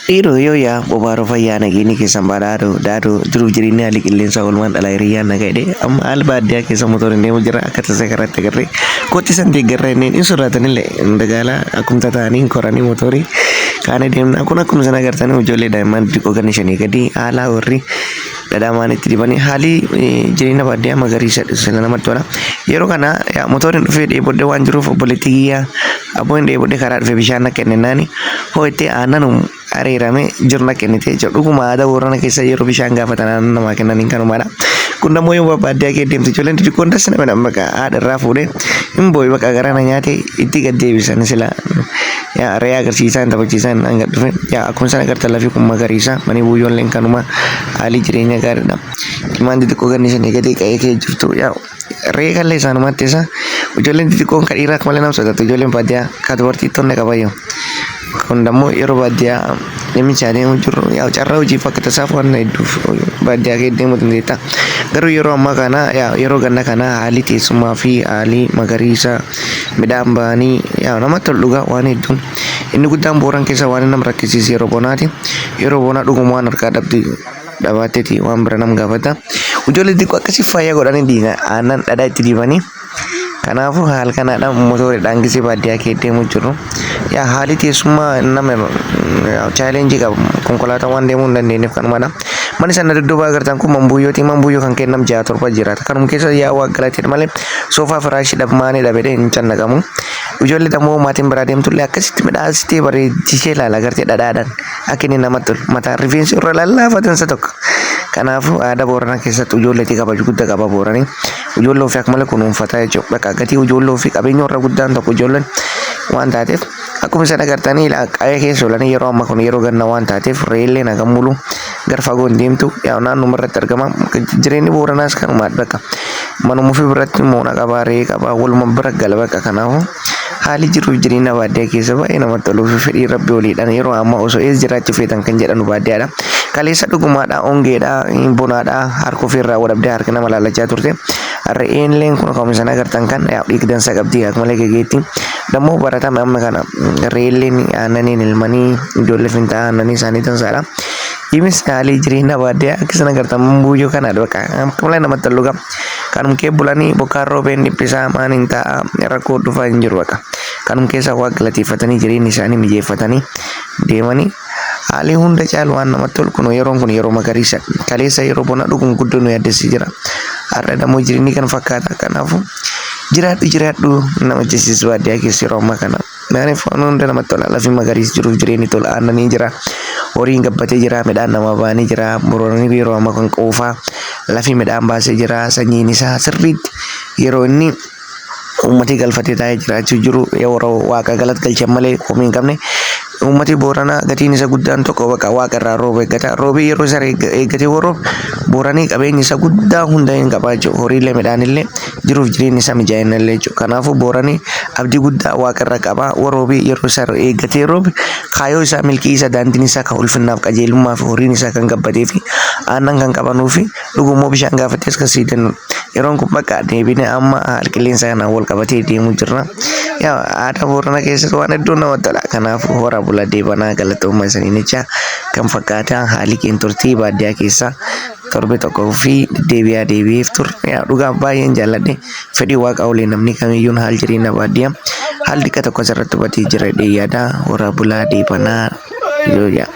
Dhiiroo yoo yaa bobaaroo fayyaa nageenyi keessan badhaadhoo daadhoo jiruuf jireenya haalli qilleensaa oolmaan dhalaa hiriyyaan naga jedhee amma haala baadiyyaa keessa motorri hin deemu jira akka tasaa karaatti agarree kootti san deeggarra inneen hin sodaatanillee dagaalaa akkuma ta'anii hin koranii motorii kaanee deemna kun akkuma isin agartanii ijoollee daa'imman xixiqqoo ganna shanii gadi haala warri dhadhaamaan itti dibanii haalli jireenya baadiyyaa magariisa sila namatti tola. Yeroo kana motorri dhufee dheebodhee waan jiruuf obboleettii kiyyaa abboon dheebodhee karaa dhufe bishaan na kenninnaani hoo'ittee aannan areerame jiru na kennite jechuudha. Dhuguma aadaa Boorana keessa yeroo bishaan gaafatan aannan namaa kennaniin kanumaadha. Kun ammoo yoo baadiyyaa kee deemte ijoolleen xixiqqoon das nama dha bakka haadha irraa fuudhee hin boo'i bakka garaa na nyaate itti gad deebisan sila yaa re'ee agarsiisaa hin taphachiisaa hin hanga dhufe yaa akkuma sana agartan lafi kun magariisa mani buuyyoon kanuma haalli jireenya gaariidha. Ilmaan xixiqqoo ganni shanii gadi qa'ee kee jirtu yaa re'ee kallee isaanumatti isa ijoolleen xixiqqoon kan dhiiraa akka malee nama sodaatu ijoolleen baadiyyaa ka dubartii tonne qabayyoo. Kun dammoo yeroo baadiyyaa namicha adeemu jiru yaa carraa hojiif akka tasaaf waan hedduuf baadiyyaa kee deemuu dandeetta. Garuu yeroo ammaa kana yaa yeroo ganna kana haalli teessumaa fi haalli magariisa midhaan ba'anii yaa namatti tolu dhugaa waan hedduun. Inni guddaan Booran keessa waan nama rakkisiise yeroo bonaati. Yeroo bonaa dhuguma waan harkaa dhabdi dhabaatteeti waan bira nam gaafata. Ijoollee xixiqqoo akkasii faaya godhanii diina aannan dhadhaa itti dibanii. Kanaafuu haala kanaadhaan motooriidhaan gisee baadiyyaa kee deemuu jiru. Yaa haalli teessummaa nama challenge qaba konkolaataa waan deemuu hin dandeenyeef kanumadha. Manni sana dudduuba agartan kun manbuuyyooti. Manbuuyyoo kan kennam ja'a torba jiraata. Kanuma keessa yaa waa galateedha malee soofaa firaashii dhabmaanii dhabedhee hin cannaqamu. Ijoollee dammoo maatiin biraa deemtullee akkasitti midhaasitee bareechisee ilaala agartee dhadhaadhaan akka inni namatti tolu. Mataan rifeensi irra lallaafatan isa tokko. Kanaafuu aadaa Booranaa keessatti ijoolleetii kabaju guddaa qaba Booranii. Ijoollee ofii akka malee kunuunfataa jechuudha. Bakka gatii ijoollee ofii qabeenya warra guddaan tokko ijoolleen waan taateef akkuma isin agartanii qa'ee keessa oolanii yeroo ammaa kun yeroo ganna waan taateef re'eellee nagaan mulu gar fagoo hin deemtu yaa naannuma irratti argama. Jireenyi Booranaas kanumaadha bakka. Manuma ofii biratti moona qabaa re'ee qabaa waluma bira gala bakka kanaafuu haalli jiruuf jireenya baadiyyaa keessa baay'ee namatti toluu fi fedhii rabbi oliidhaan yeroo ammaa osoo eessa jiraachuu feetan kan jedhanu baadiyyaadha. Kaleessa dhugumaadha hongeedha bonaadha harka ofiirraa wadhabdee harka nama laalachaa turte. Re'een kun akkuma isin agartan kan dhiigdansa qabdi akka malee gegeetti. Dammoo baratame amma kana re'eelleen aannaniin ilmanii ijoollee finxaa aannanii isaanii tansaadha. Imis haalli jireenya baadiyyaa akka isin agartan buuyyoo kanaadha bakka akka malee namatti tolu Kanum kee bulanii bokkaan roobeen dhiphisaa maan hin ta'a rakkoo dhufaa hin jiru bakka. Kanum keessa waa galateeffatanii jireenya isaanii mijeeffatanii deemanii haalli hunda caalu waan namatti tolu kun yeroon kun yeroo magariisa kaleessa yeroo bona dhugum guddoo nu yaaddessee jira. Har'a dammoo jireenyi kan fakkaata kanaafuu jiraadhu jiraadhu nama jechisiisu baadiyyaa keessa yeroo ammaa kana. Maaliif waan hunda namatti tola lafi magariisa jiruuf jireenyi tola aannanii jira horiin gabbatee jira midhaan nama ba'anii jira bororanii yeroo ammaa kan quufaa lafi midhaan baasee jira sanyiin isaa sirriitti yeroo inni uummati galfatee taa'ee jiraachuu jiru yeroo waaqa galata galchan malee komii hin qabne uummati Booranaa gatiin isa guddaan tokko bakka waaqa irraa rooba eeggata roobii yeroo isa eeggatee warroof Booranii qabeenyi isa guddaa hunda hin qabaa jechuudha horiilee midhaanillee jiruuf jireenyi isaa mijaa'inallee jechuudha kanaafuu Booranii abdii guddaa waaqa irra qaba waroobii yeroo isa eeggatee roobe kaayoo isaa milkii isaa daandiin isaa kan ulfinnaaf qajeelummaa fi horiin isaa kan gabbatee fi aannan kan qabanuu fi dhugummoo bishaan gaafatees kan sii kennu yeroon kun bakka deebine amma haala qilleensa kanaan wal qabatee deemuu jirra. Yaa aadaa Booranaa keessatti waan hedduun namatti tola. Kanaafuu hora bula deebanaa galatooma isiniin jecha kan fakkaataa haalli qeenturtii baadiyyaa keessa torbe tokko fi deebi'aa deebi'eef tur. Yaa dhugaa baay'een jaalladhe fedhii waaqa olii namni kamiyyuun haal jireenya baadiyyaa haal xiqqa tokko asirratti hubatee jira jedhee yaada hora bulaa deebanaa yoo yaa.